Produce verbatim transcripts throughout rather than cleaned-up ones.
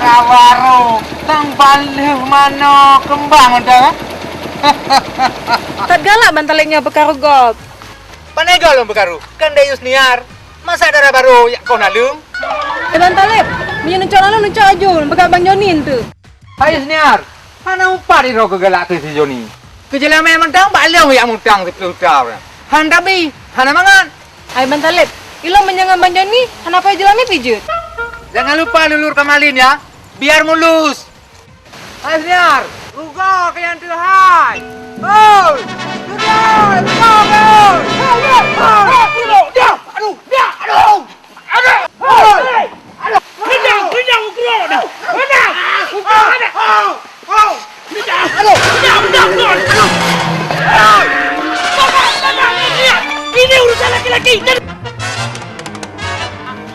Ka barô, tang ban lheueh manoe keumbang dah. That galak Ban Taleb nyoe peukaru gob. Pane gob lôn peukaru? Kan Dayus Niar. Masa dara barô jak koh naleueng? Eh, Ban Taleb, meunyoe neucok naleueng neucok aju, neupeugah Bang Joni enteuk. Hai Yusniar, hana umpat droe keugalak keu si Joni. Keu jeulamé mantong bak lôn jak mutang siplôh juta. Han tabi, hana mangat. Hai Ban Taleb, ilôn meunyoe ngon Bang Joni, hana payah jeulamé pih jeuet. Jangan lupa lulur kamalin ya, biar mulus. Hai Yusniar, rugoe keu nyang teuhai. Hoi, rugoe, rugoe, hoi. Hoi, hoi, hoi, hoi, aduh, ya, aduh. Aduh! Hei! Aduh! Kenyang, kenyang, ukeue dah! Kenyang! Ukeue dah! Kenyang! Aduh! Kenyang, kenyang, kenyang! Aduh! Babah, babah, lihat! Ini urusan laki-laki!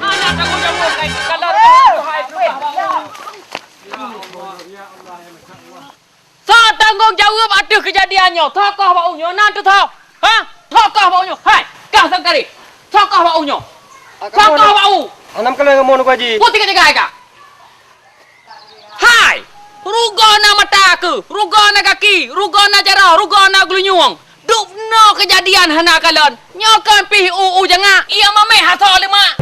Anak kamu yang mau kain, kalau Soe tanggong jaweueb ateueh keujadian nyoe? Tokoh bak ueh nyoe na teuh toh? Ha? Tokoh bak ueh nyoe. Hai, kah Sangkari. Tokoh bak ueh nyoe. Tokoh bak ueh. Anam kalau ngomong Teungku Haji. Putih ketiga ka. Hai, rugoe na mata keuh, rugoe na gaki, rugoe na jaroe, rugoe na geulinyueng. Dubnoe keujadian hana kalon. Nyoe kan pih u-u jangak, ia mameh asoe lemak.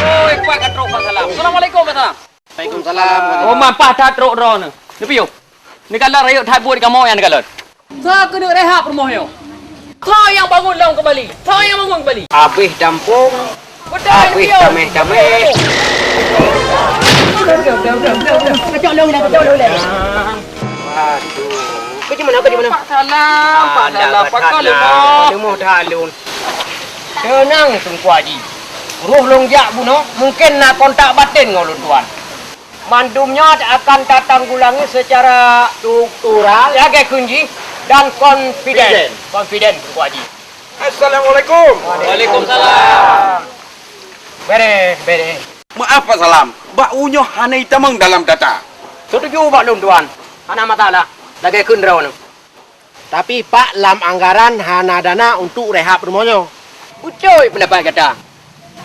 Oi, kuat ka trok Pak Salam. Assalamualaikum, Pak Salam. Waalaikumsalam. Oh, mampah that trok droeneuh. Neupiôh. Neukalon rayeuk that buet kamoe nyang neukalon. Soe keuneuk rehab rumoh nyoe? Soe nyang bangun lom keumbali? Soe nyang bangun keumbali? Abéh dampông, abéh tameh-tameh. Kacok lôn dah, kacok lôn dah. Waduh. Keu di mana, keu di mana? Pak Salam, Pak Salam, pakon leumoh? Leumoh that lôn. Teunang, Teungku Haji. Roh lôn jak bunoe, mungken na kontak baten ngon ulôn tuan. Mandum nyoe akan tatanggulangi secara struktural, lagèe kheun jih, dan confident. Confident, Teungku Haji. Assalamualaikum. Waalaikumsalam. Beres, beres. Meu'ah Pak Salam, bak ueh nyoe hana itamong dalam data. Setuju bak lôn tuan, hana masalah. Lagèe kheun droeneuh. Tapi Pak lam anggaran hana dana untuk rehab rumoh nyoe. Beutôi peundapat gata.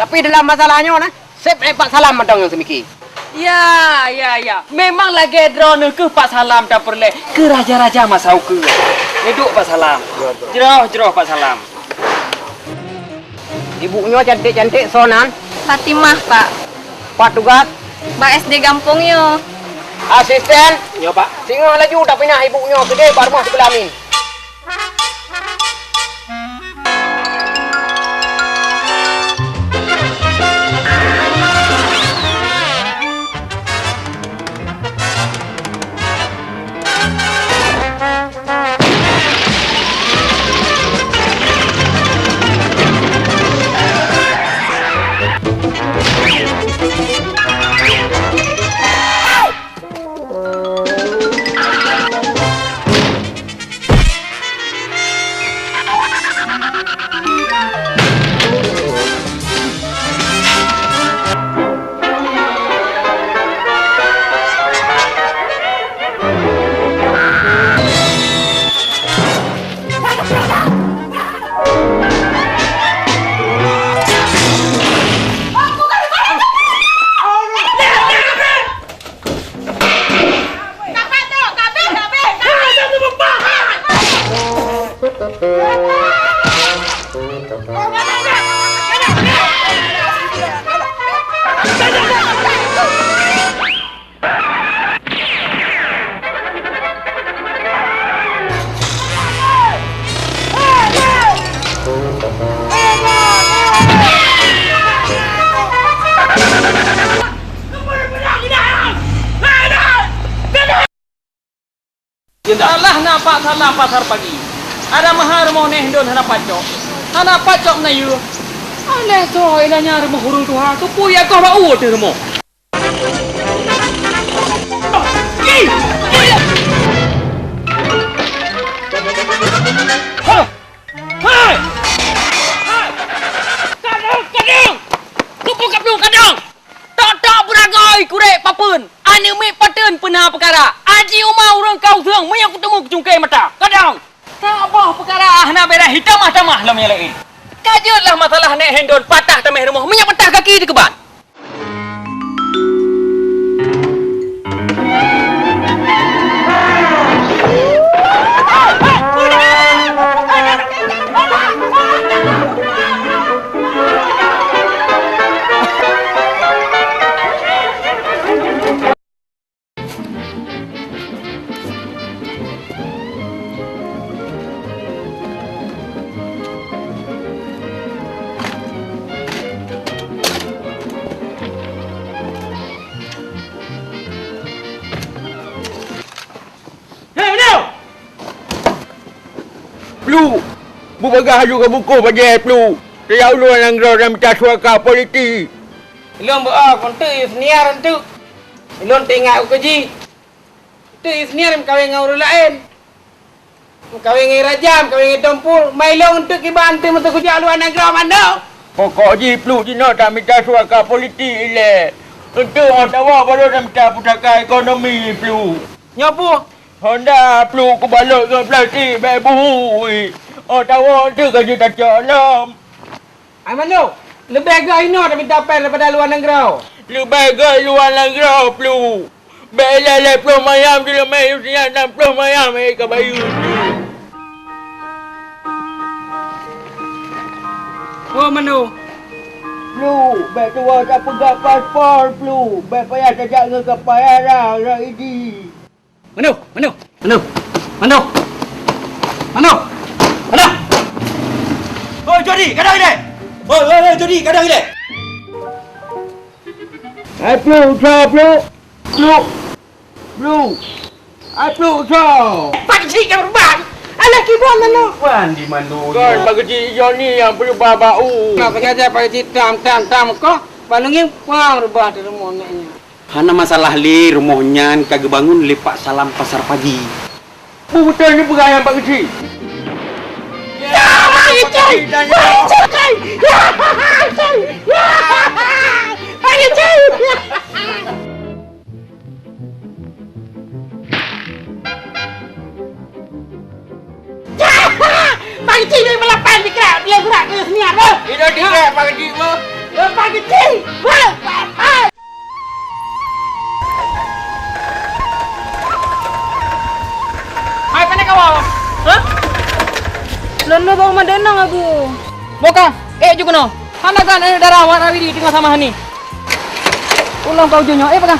Tapi dalam masalah nyoe na, seb Pak Salam mantong nyang seumiki. Ya, ya, ya. Memang lagèe droeneuh keuh Pak Salam tapeureulèe keu raja-raja masa ukeue. Neuduek Pak Salam. Jroh-jroh Pak Salam. Ibu nyoe cantik-cantik soe nan? Fatimah, Pak. Pat tugas? Bak S D gampông nyoe. Asisten? Nyoe, Pak. Singoh laju tapinah ibu nyoe keudeh bak rumoh sibeulah min. Salah na Pak Salam pasar pagi. Ada mahar rumoh neh don hana pacok. Hana pacok na yue. Alah soe ilanya rumoh ureueng tuha, keupeue ya goh bak ueh teuh rumoh. Kurek papeuen, aneuk miet pateuen peuna peukara. Aji uma ureueng ka useueng meunyoe kuteumé kucungké mata. Kadang! Saboh peukara hana bèrèh hitamah-tamah lom nyang laén. Ka jeuet lah masalah nèk Hendon patah tamèh rumoh, meunyoe patah gaki dikeuban. Hei, Manoe! Pluek! Beubagaih aju keu bungkôh bajèe, Pluek! Teuyak u luwa nanggroe dan mita suaka politik! Lôn beu-o keu eunteuk Yusniar eunteuk. Lôn teuingat ukeue jih. Eunteuk Yusniar meukawen ngon ureueng laén. Meukawen ngon raja, meukawen ngon tumpul. Mai lôn eunteuk kiban eunteuk meuteukujak luwa nanggroe mandum. Pokok jih Pluek jinoe tamita suaka politik ilèe. Eunteuk 'oh tawoe barô tamita pusaka ekonomi, Pluek. Nyoe peue? Honda, Pluek, kubalot ngon plastik bèk buhui. 'Oh tawoe eunteuk ka jeuet tacok lom. Ai Manoe, leubeh göt inoe tamita péng daripada luwa nanggroe. Leubeh göt luwa nanggroe, Pluek. Bèk ilèe lhèe ploh mayam, jeuet leumèh Yusniar nam ploh mayam, eh, ka bayeue. Oh, Manoe. Pluek, bèk tuwoe tapeugah paspor, Pluek. Bèk payah tajak ngon kapal rara, rara idi. Manoe, Manoe, Manoe, Manoe, Manoe, Manoe. Oi, Jodi, kadang ilèe. Oi, oi, oi, Jodi, kadang ilèe. Hai, Pluek, usoe, Pluek. Pluek. Pluek. Hai, Pluek, usoe. Pak Cik nyang rubah. Alah, kiban Manoe. Wan di Manoe. Kon, Pak Cik Joni nyang peurubah bak u. Nah, peungajar Pak Cik tam, tam, tam, koh. Pak Lunging, pang rubah di rumoh nèk nyan. Hana masalah lé, rumoh nyan ka geubangun lé Pak Salam Pasar Pagi. Beutôi ni peugah nyan Pak Keuchik? Ya, Pak Keuchik! Pak Keuchik! Ya, Pak Keuchik! Ya, Pak Keuchik! Pagi cit dari malapan dikak dia gerak ke sini apa? Itu dikak Pak Keuchik apa? Pagi cit. Hai, pandai kawan. Hah? Lôn lôn bang madenang aku. Boka, eh jukno. Hana kan aneuk dara awak rawi di teungoh sama hani. Ulang kau junyo, eh pegang.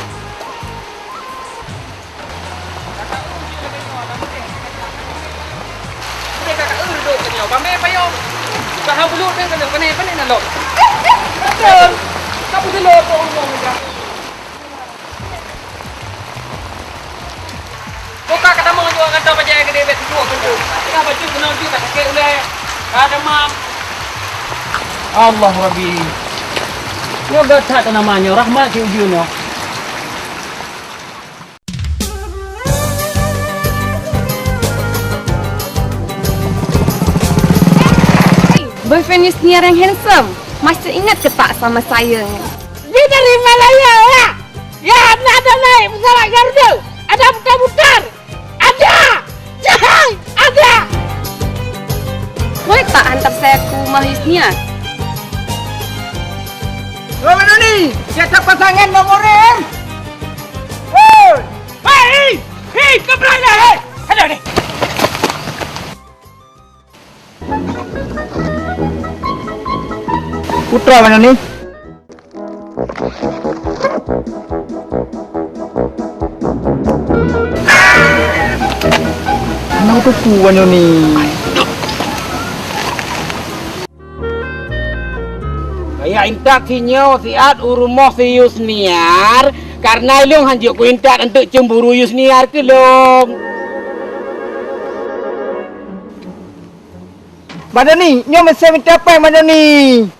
Buka ka tamong juga kata bajai gede bet dua pintu. Ka baju kena uji tak sakit ulai. Ka demam. Allah Rabbi. Nyoe gata nama nyoe rahmat si uji nyoe. Boyfriend Yusniar yang handsome, masih ingat ke tak sama saya? Dia dari Malaya, ya? Ya, ada naik pesawat Garuda, ada putar-putar, ada! Jahai! Ada! Boleh tak hantar saya ke rumah Yusniar? Woi, Manoni, siapa pasangan nomor M? Hei! Hei! Hei! Kebelah dah, hei! Ada ni! Putra Manoni. Anak tu puan ni. Kaya intat sinyo siat u rumoh si Yusniar, karena ilong hanjok ku intat untuk cemburu Yusniar ke long. Madani, nyoe meusti mita péng Madani.